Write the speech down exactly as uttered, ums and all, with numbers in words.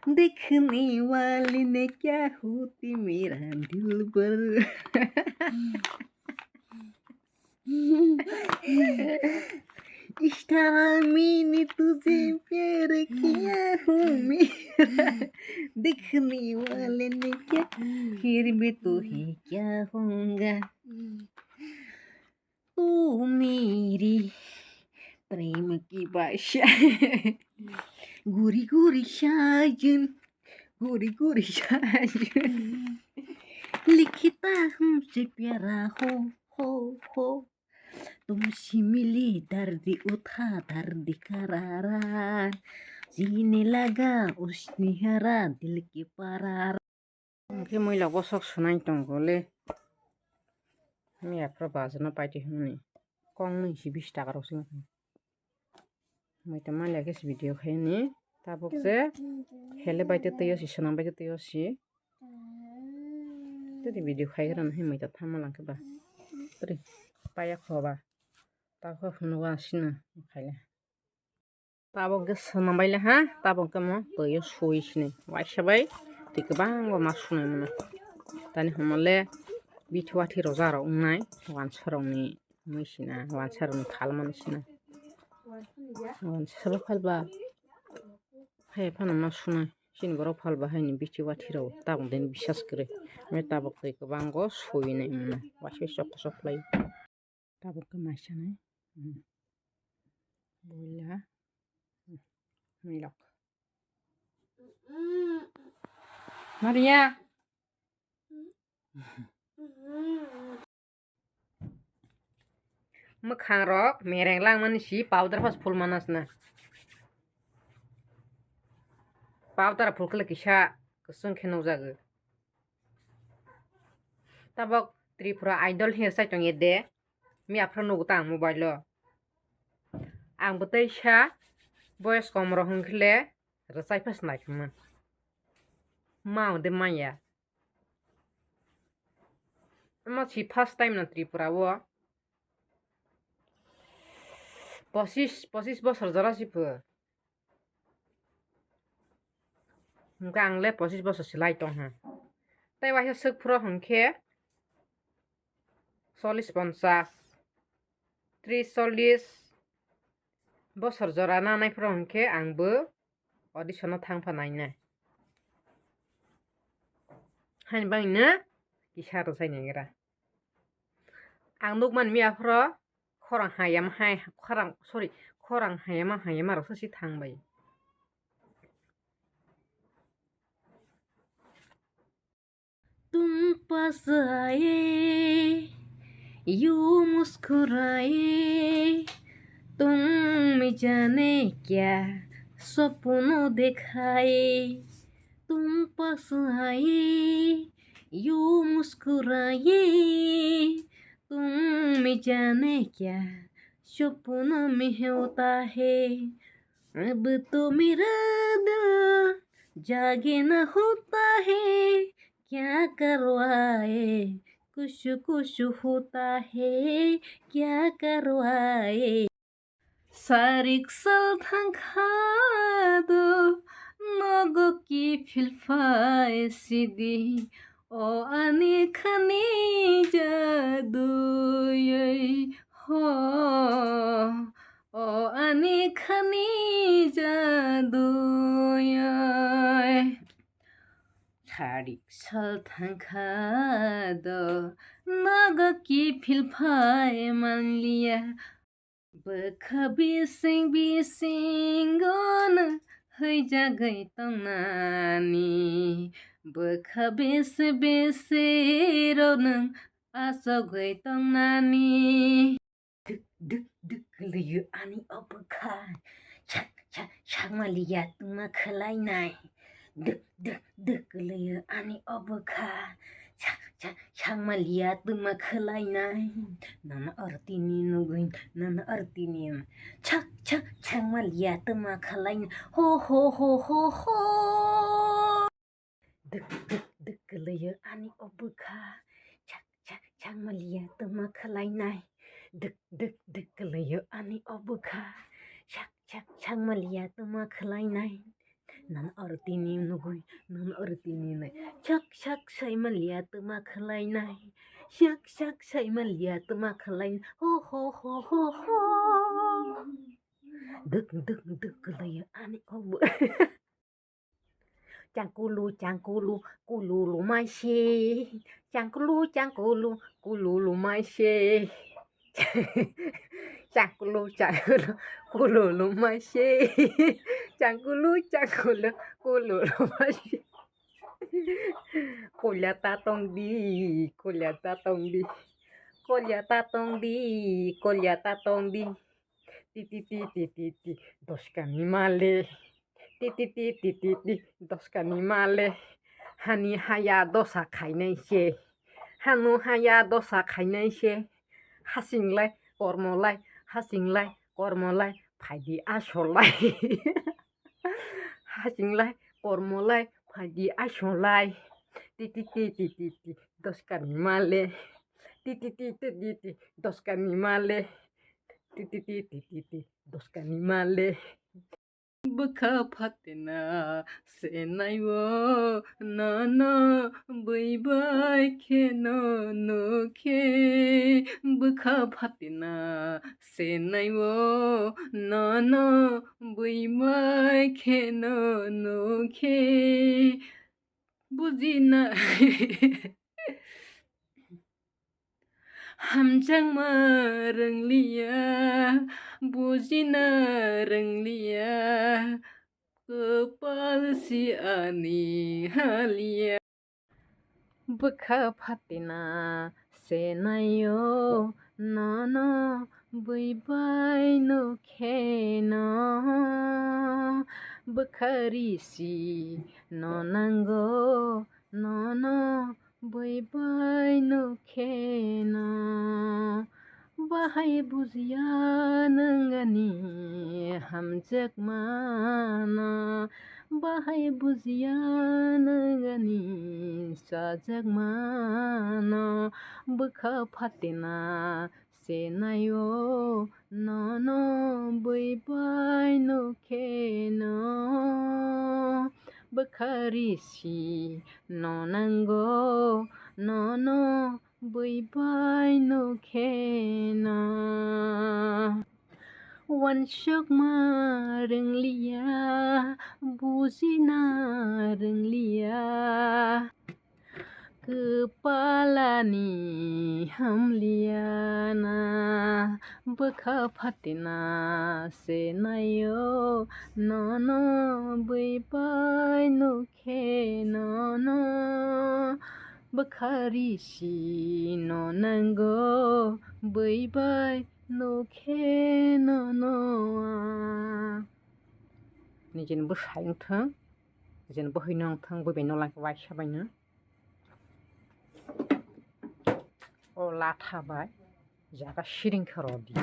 देखने वाले ने क्या होती मेरा दिलबर। इस तरह मैंने तुझे प्यार किया हो मेरा, देखने वाले ने क्या, फिर मैं तो है क्या होऊंगा। तू मेरी प्रेम की भाषा। गोरी गोरी साजन, गोरी गोरी साजन, लिखता हमसे प्यारा हो, हो, हो। तुमसे मिली दर्द उठा दर्द करारा, जीने लगा उसने हरा दिल के Perera. Hwnkhe mwilok bosok swnai tongo le. Miya phro bazar no paiti hwnwi. Kong nwi si bish taka rok se wngkha. Mwita manya khe se video khai ni. Tabuk se hele bai te twi o si, swnam bai te twi o si. Tei video khai rw hwnwi mwita thamma lang khe ba. Tei paya kho ba. Tabuk hwnwi wa sino khai le. Tabuk khe swnam bai le ha, tabuk khe mo twi o sui sini. Waisa bai twi kwbangma ma sunai mano. Tani hwnmale bithi wathi roja rok wngnai wansa rokni mui sina, wansa rokni phalmani sina. Wansa rok phalba hai phano ma sunai. Chini borok phalba haini bithi wathi rok tabuk dini bisas kwrwi. Tabuk twi kwbangma sui nai mano. Waisa bai choksa chok khlai. Tabuk khe mai sanai. Hmm. Boila. Hmm. Milok. Maria. Mwkhang rok mereng langmani si powder phas phul mana sna. Powder phul khle kisa kwchwng khe nukjago. Tabok Tripura Idol hinsai tongye de. Miya phano nugo ta ang mobile o. Ang bo teisa boyes kom rok hwnkhe le rwchai phas naikhe man. Ma de maya. Omo si first time no Tripura o. Pochis, pochis bosor jora si pho. Hwnkhe ang le pochis bosor se lai tong ha. Tei waisa swk phuru hwnkhe chollish ponchash, tris chollish bosor jora nanai phuru hwnkhe ang bo audition no thang pha nainai. Haini bagwi no kisa rwchai naigra. Ang nukmani miya phuru khorang hayama hai, khorang, sorry, khorang hayama hayama roksa si thang bai. तुम पास आए, यूं मुस्कुराए, तुम जाने क्या सपनों दिखाए। तुम पास आए, यूं मुस्कुराए, तुम जाने क्या सपनों में होता है। अब तो मेरा दिल जागे ना होता है, क्या करवाए, कुछ कुछ होता है, क्या करवाए। Sarik sal thangkha do, nogo kiphil phai sidi, o ani khani jaduyoi ho, o ani khani jaduyoi. Sarik sal thangkha do, nogo kiphil phai manliya. Bwkha bising bisingo nwng huijagwi tongnani, bwkha bisi bisiro nwng achugwi tongnani. Duk duk duk kwlwiyo ani o bwkha, chak chak chakma liya tungma khwlainai. Duk duk duk kwlwiyo ani o bwkha, chak chak chakma liya tungma khwlainai. Nono oro tini nugwi, nono oro tini chak chak chakma liya tungma khwlainai. Ho ho ho ho ho. Duk duk duk kwlwiyo ani o bwkha, chak chak chakma liya tungma khwlainai. Duk duk duk kwlwiyo ani o bwkha, chak chak chak Ang maliya tuma khwlainai. Nan oro tini nugui, nan oro tini nai. Sak sak sai maliya tuma khwlainai. Sak sak sai maliya tuma khwlainai. Ho ho ho ho ho. Duk duk duk khwlaiya ani obo. Changkulu changkulu kululu maise. Changkulu changkulu kululu maise. Changkulu changkulu kululu maise. Changkulu changkulu kululu maise. Kolya ta tongdi, kolya ta tongdi, kolya ta tongdi, kolya ta tongdi. Ti ti ti ti ti ti, doskani male. Ti ti ti ti ti ti, doskani male. Hani haya dosa khainai se. Hanu haya dosa khainai se. Hasinglai kormolai, hasinglai kormolai, phaidi asolai. Hasinglai kormolai, phaidi asolai. Ti ti ti ti ti ti, doskani male. Ti ti ti ti ti ti, doskani male. Ti ti ti ti ti ti, doskani male. Bwkha phatina senaio nono bui bai kheno nukhe. Bwkha phatina senaio nono bui bai kheno nukhe. Bujina hamjakma rwngliya, bujina rwngliya, kwpal si ani haliya. Bwkha phatina senaio nono bui bai nukhe no. Bwkha risi no nango nono bui bai nukhe no. Bahai bujiya nwng ani hamjakmano, bahai bujiya nwng ani chajakmano. Bwkha phatina senaio nono bui bai nukhe no. Bwkha risi no nango nono bui bai nukhe no. Wansukma rwngliya, bujina rwngliya, kwpalani hamliya na. Bwkha phatina senaio nono bui bai nukhe nono. Bwkha risi no nango bui bai nukhe nono. Nijini bwsai wngthang, nijini bwhwi no wngthang, bui bai no langkha waisa bai no. O latha bai jaga siring khe rw di.